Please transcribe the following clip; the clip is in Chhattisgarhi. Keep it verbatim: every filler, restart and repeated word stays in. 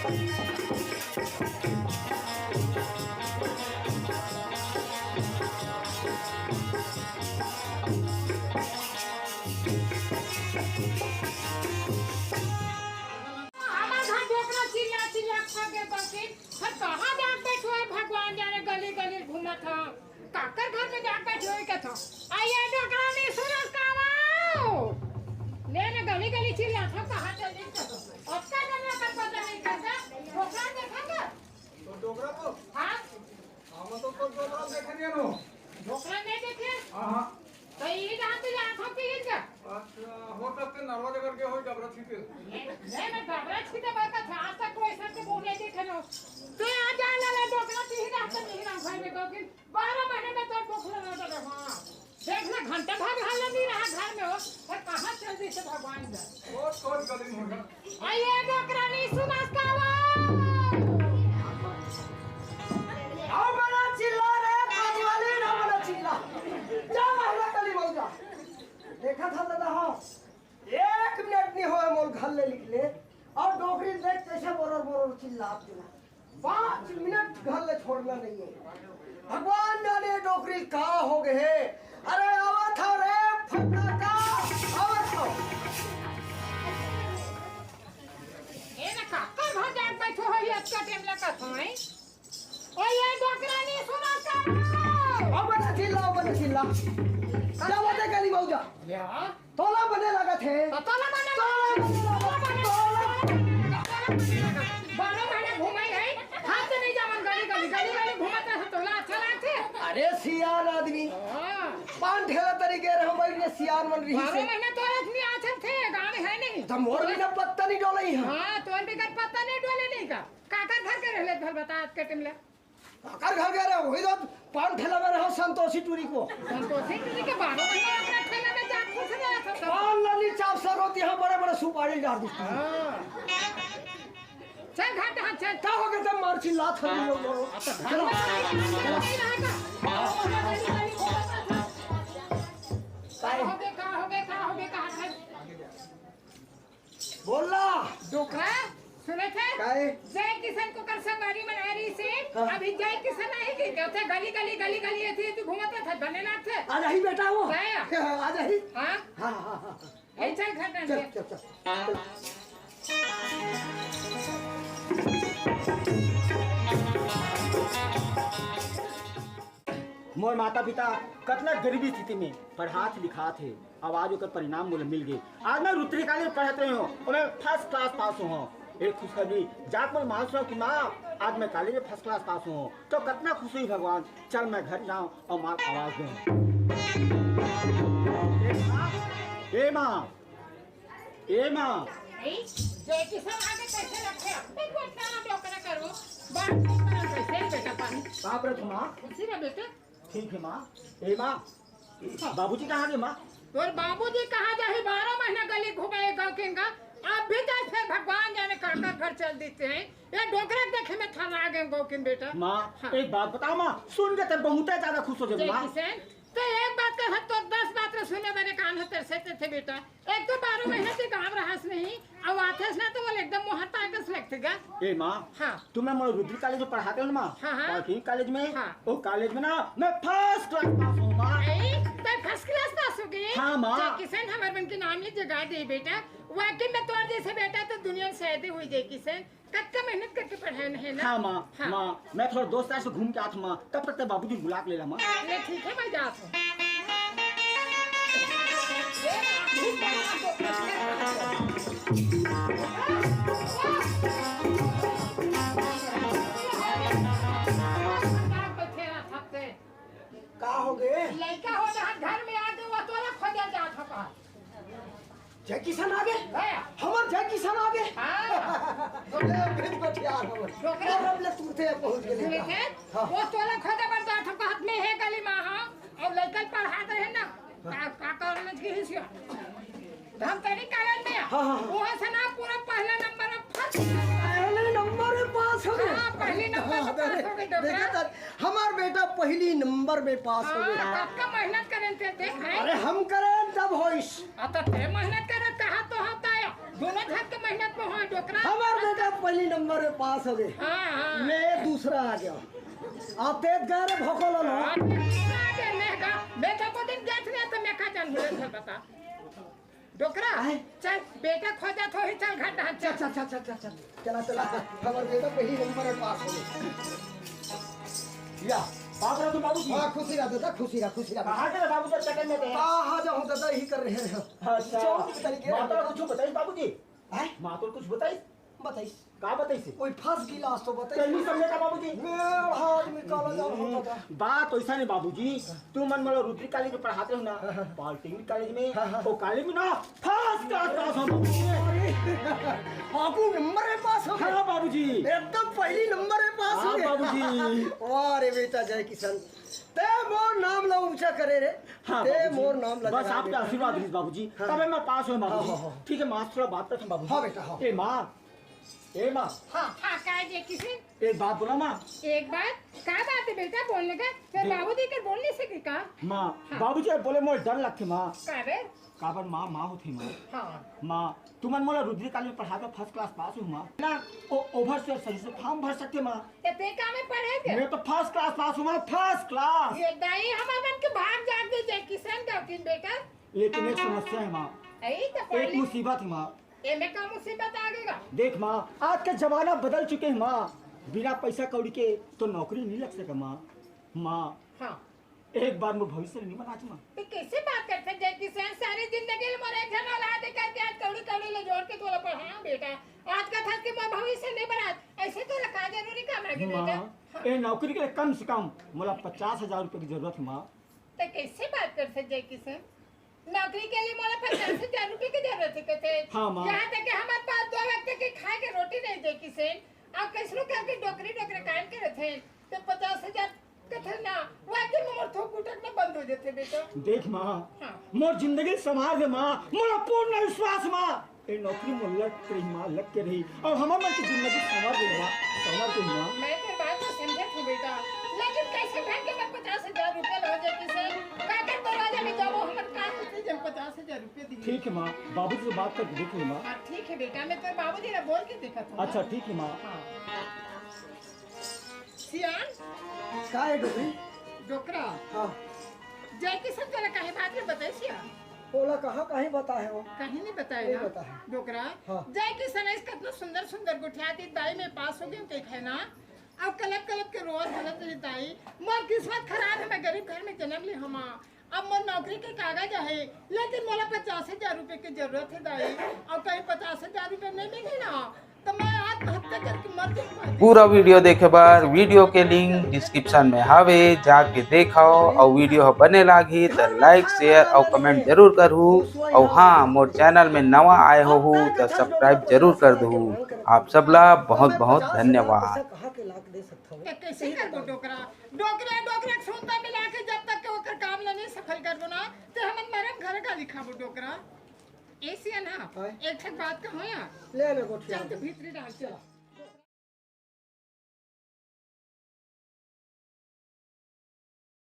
हमर घर डोकरा चिल्ला चिल्ला खा के बसिन। हर कहाँ जाके बैठो है, भगवान जाने, गली गली घूमत ह। काकर घर में जाके बैठो है कथो। आ ये डोकरा नहीं सुनत का वो? ले ने गली गली चिल्ला था, कहाँ चल रही कथो। अतका जन का पता नहीं करता। डोकरा देखा ना? तो डोकरा को? हाँ। हम तो, तो डोकरा देखे नहीं नो। डोकरा नहीं देखे? हाँ, हाँ। तो ये जहाँ तो यहाँ था कि ये क्या? अच्छा, हो सकते नरवा जगह के हो जबरा छीते। ये, ये मैं जबरा छीते बात था, आज तक कोई सच मुंह नहीं देखे नो। तो यहाँ जा ला, ला डोकरा ती ही रहता नहीं ना घर में, क्योंकि बारह महीने में तो डोकरा ना डरे, हाँ। देख ना, घंटा भर रहल नहीं रहा घर में हो, और कहाँ चल दी से भगवान जाने। बहुत, बहुत गली में हो गया। आ ये डोकरा नहीं सुनस का वो? आओ बड़ा चिल्ला रे, पानी वाली ना बड़ा चिल्ला। जा महिला कली मौजा। देखा था दादा, हाँ। एक मिनट नहीं होए मोर घर ले निकले, और डोकरी देख कैसे बोरर बोरर चिल्लात दिला। पाँच मिनट घर ले छोड़ना नहीं है। भगवान जाने डोकरी का हो गए है। अरे आवत हो रे फटाका, आवत हो। ए ना काकर घर जाके बैठो हो, ये अतका टाइम लगा था, हैं? ओ ये डोकरा नहीं सुनस का? ओ बड़ा चिल्ला, ओ बड़ा चिल्ला। क्या बात है काली मौजा? या? तोला बने लागत हे। तो तोला बने तोला बने लागत, तोला। बारह महीने घुमाई है, हाथ से नहीं जावन गली गली, गली गली घूमत रहे, तोला अच्छा लागत हे? अरे सियान आदमी, हाँ। पान ठेला तरी गे रहो भाई, ने सियान मन रही बारह से। महीने तोरा आदमी आछन थे, गाँव में है नहीं। तो मोर भी ना पत्ता नहीं डोलई है। हाँ, तोर भी कर पत्ता नहीं डोले नहीं का। काकर घर के रहले भल बता, आज के टिमले। काकर घर गए रहे? वही तो पान ठेला में रहो संतोषी टूरी को। संतोषी टूरी के बारह महीना अपना ठेला में जात खुश रहा था सब। पान लली चाप सर होती, यहाँ बड़े बड़े सुपारी डाल दी। हाँ। चल घाट, हाँ, चल। का हो गया तब मार चिल्लात हो लोग? अब तो घर में नहीं रहा था। का हो गया, का हो गया, का हो गया, कहाँ था? बोला। डोकरा, सुने थे? काहे? जय किशन को कर संगवारी मना रही से, हाँ। अभी जय किशन नहीं की, क्या थे? गली, गली, गली, गली, ये थी, तू घूमत था, बने ना थे। आ जाही बेटा वो। गया। आ जाही। हाँ? हाँ, हाँ, हाँ, हाँ। ए, चल घर में चल, चल। चल, चल। मोर माता पिता कतना गरीबी स्थिति में पढ़ात लिखात हे, अब आज ओकर परिणाम मोला मिल गे। आज मैं रुद्री कॉलेज पढ़त रहे हूँ और मैं फर्स्ट क्लास पास हुआ हूँ। एक खुशखबरी, जाके मोर माँ सुना कि माँ, आज मैं कॉलेज में फर्स्ट क्लास पास हुआ हूँ, तो कतना खुश हुई भगवान। चल मैं घर जाऊँ और माँ आवाज दूँ। ए माँ, ए माँ, ए माँ। ए, जय किशन आगे कैसे लगते हैं? अब तक वो इतना ना डोकरा करो। बात नहीं करो, कैसे बेटा पानी? बाप रे, तुम माँ। खुशी रह बेटा। ठीक है माँ। ए माँ, बाबूजी कहाँ गए माँ? तोर बाबूजी कहाँ जाही? बारह महीना गली घुमाए गाँव के गा। अब भी जाए फिर भगवान जाने कहाँ कहाँ घर चल देते हैं। ये डोकरा देखे में थाना आ गए गाँव के बेटा। माँ, हाँ। एक बात बताओ माँ, सुन के तो बहुत ही ज्यादा खुश हो जाए जय माँ। किशन, तो एक बात कर, तो दस बात रे सुने मेरे कान है तेरे से थे बेटा। एक तो बारह महीने से गाँव रहस नहीं, अब आथस ना तो वो एकदम मोहर ताकस लगते गा। ए माँ, हाँ। तुम्हें मैं रुद्री कॉलेज में पढ़ाते हो ना माँ? हाँ, हाँ। और फिर कॉलेज में, हाँ। वो कॉलेज में ना मैं फर्स्ट क्लास पास हूँ माँ। आई, तो फर्स्ट क्लास पास हो गई? हाँ माँ। जय किशन, हमारे मन के नाम ले जगा दे बेटा। वाकई में तोर जैसे बेटा तो दुनिया में शायद ही हुई जय किशन। कतका मेहनत करके पढ़ाए न हे ना? हाँ माँ, हाँ। माँ, मैं थोड़ा दोस्त यार से घूम के आत हूँ माँ, तब तक ते बाबूजी बुला के ले ला माँ। ले ठीक है, मैं जात हूँ। का हो गए? लइका हो जहाँ घर में आ गए, वो तोला खोजल जात हो का? जय किशन आ गए? हाँ। हमार जय किशन आ गए? हाँ। ले, भेज को ठियार हमर। डोकरा। और अब ले तुरते पहुँच गए। सुने के? हाँ। वो तोला खोजे बर जात हो, हाथ में है गली में, हाँ। और लइका पढ़ा दे है ना। का, का करने की हिस्सा? धमतरी कॉलेज में। हाँ, हाँ, हाँ। वहाँ से ना पूरा पहला नंबर में फर्स्ट। पहले नंबर में पास हो गए? हाँ, पहली नंबर में हाँ, पास हो गए, डोकरा। देखे तो, हमार बेटा पहली नंबर में पास हो गए। हाँ, कतका मेहनत करे थे, देख, हैं? अरे, हम करे तब होइस। आ, तो ते मेहनत करे, कहा तो होता है। दोनों झन के मेहनत में हो डोकरा। हमार बेटा पहली नंबर में पास हो गए। हाँ, हाँ। मैं दूसरा आ गया। आप तेज गा रे भोकल लो। हाँ, तेज गा रे, मैं गा-, मैं तो को दिन गए थे तो मैं का जान बोले थे बता। डोकरा, आए? चल, बेटा खोजत होही, चल घर डहर चल। चल, चल, चल, चल, चल, चल। चला, चला। हमार बेटा पहली नंबर में पास हो गए। या। बाप रे, तो बाबूजी। हाँ, खुशी रह दादा, खुशी रह, खुशी रह। कहाँ के बाबूजी चक्कर में थे? कहाँ जाऊँ दादा, यही कर रहे हैं। अच्छा। चौक की तरीके माता कुछ बताइस बाबूजी? हैं? माता कुछ बताइस? बताइस। का बताइस? कोई फंस गिलास तो बताइस। तैनू समझे का बाबूजी? मेरा आदमी काला जाम होता था। बात वैसा नहीं बाबूजी, तू मन मोला रुद्री कॉलेज में पढ़ाते हो ना, हाँ, हाँ। पॉलिटेक्निक कॉलेज में, हाँ, हाँ। वो कॉलेज में ना फर्स्ट क्लास पास हो बाबूजी। अरे, आपको नंबर में पास हो गए? हाँ बाबूजी। एकदम पहली नंबर में पास हो हाँ गए। बाबूजी। वाह रे बेटा जय किशन, ते मोर नाम ला ऊंचा करे रे। हाँ, ते बाबूजी। मोर नाम ला बस जगा आपके दे। आशीर्वाद रहिस बाबूजी, हाँ। तबे मैं पास हुए बाबूजी। हाँ, हाँ, हाँ। ठीक है, माँ से थोड़ा बात करते हैं बाबूजी। हाँ बेटा, हाँ। ए माँ, ए माँ। हाँ, हाँ, का है जय किशन? एक बात बोला माँ। एक बात? का बात है बेटा, बोलने का? फिर दे- बाबूजी कर बोल नहीं सके का? माँ, हाँ। बाबूजी अब बोले मोर डर लगथे माँ। का रे? काबर माँ, माँ होथे माँ। हाँ। माँ, तुमन मोला रुद्री कॉलेज में पढ़ा के फर्स्ट क्लास पास हूँ माँ। ना, ओ, ओवर से सही से फॉर्म भर सकते माँ। ते, ते का में पढ़े थे? मैं तो फर्स्ट क्लास पास हूँ माँ, फर्स्ट क्लास। ये दाई, हमर मन के भाग जाग दे जय किशन का दिन बेटा। लेकिन एक समस्या है माँ, यही तो एक पढ़ ले। मुसीबत है माँ। एमे का मुसीबत आ गएगा? देख माँ, आज का जमाना बदल चुके है माँ, बिना पैसा कौड़ी के तो नौकरी नहीं लग सके माँ। माँ, हाँ। एक बार मोर भविष्य नहीं बना माँ। तो कैसे बात करते जय किशन? सारी जिंदगी ले मोर एक झन औलाद है करके आज कौड़ी कौड़ी ले जोड़ के तोला पढ़ाया बेटा। आज का था कि मोर भविष्य नहीं बना, ऐसे तोला का जरूरी काम लगे माँ, बेटा? हाँ। ए नौकरी के लिए कम से कम मोला पचास हजार रुपये की जरूरत है माँ। तो कैसे बात करते जय किशन? नौकरी के लिए मोला पचास हजार रुपये की जरूरत है कहते। हाँ, माँ। यहाँ तक कि हमारे पास दो वक्त की खाए के रोटी नहीं जय किशन। अब कैसनो करके डोकरी डोकरे काम करे थे, तो पचास हजार कथे ना, वाकई में मोर थोक गुटक में बंद हो जाते बेटा। देख माँ, हाँ। मोर जिंदगी संवार दे माँ, मोला पूर्ण विश्वास माँ। ए नौकरी मोर लग के रही माँ, लग के रही। और हमार मन की जिंदगी संवार दे माँ, संवार दे माँ। मैं तो बात को समझे थी बेटा, लेकिन कैसे ढंग के मैं पचास हजार रुपये ला जय किशन? काकर दरवाजा में जाबो, हमर काम होते जब पचास हजार रुपये दिए। ठीक है माँ, बाबू जी से बात करके देख लो माँ। हाँ, ठीक है बेटा, मैं तो बाबू जी ने बोल के देखा था। अच्छा, ठीक है माँ। हाँ। सियान? का है डोकरी? डोकरा। हाँ। जय किशन तोला काहे बात में बताई सियान? ओला कहाँ कहीं बताए हो? कहीं नहीं बताए नहीं ना? बताए। डोकरा। हाँ। जय किशन ऐसे कितना सुंदर सुंदर गोठियाती दाई में पास हो गई कही है ना? अब कलप कलप के रोज बोलत रही दाई, मोर किस्मत खराब है, मैं गरीब घर में जन्म ली हमा। अब मोर नौकरी के कागज आहे, लेकिन मोला पचास हजार रुपए के जरूरत है दाई। अब कहीं पचास हजार रुपए नहीं मिली ना, तो मैं आत्महत्या करके मर जाऊंगा। पूरा वीडियो देखे बर वीडियो के लिंक डिस्क्रिप्शन में हवे, जाके देखो। और वीडियो ह बने लागही त लाइक, शेयर और कमेंट जरूर करहू। और हाँ, मोर चैनल में नवा आए होहू त सब्सक्राइब जरूर कर दहू। आप सबला बहुत बहुत धन्यवाद। कहाँ के लाख दे सकत हवे? ते कैसे करबो डोकरा? डोकरा, डोकरा के सुनता मिला के जब तक के ओकर काम ल नहीं सफल करबो ना, ते हमन मरम घर का लिखाबो डोकरा। ऐसे है ना, हाँ। एक ठक बात कहो या। ले ले गोठिया। चल तो भीतरी डाल, चल।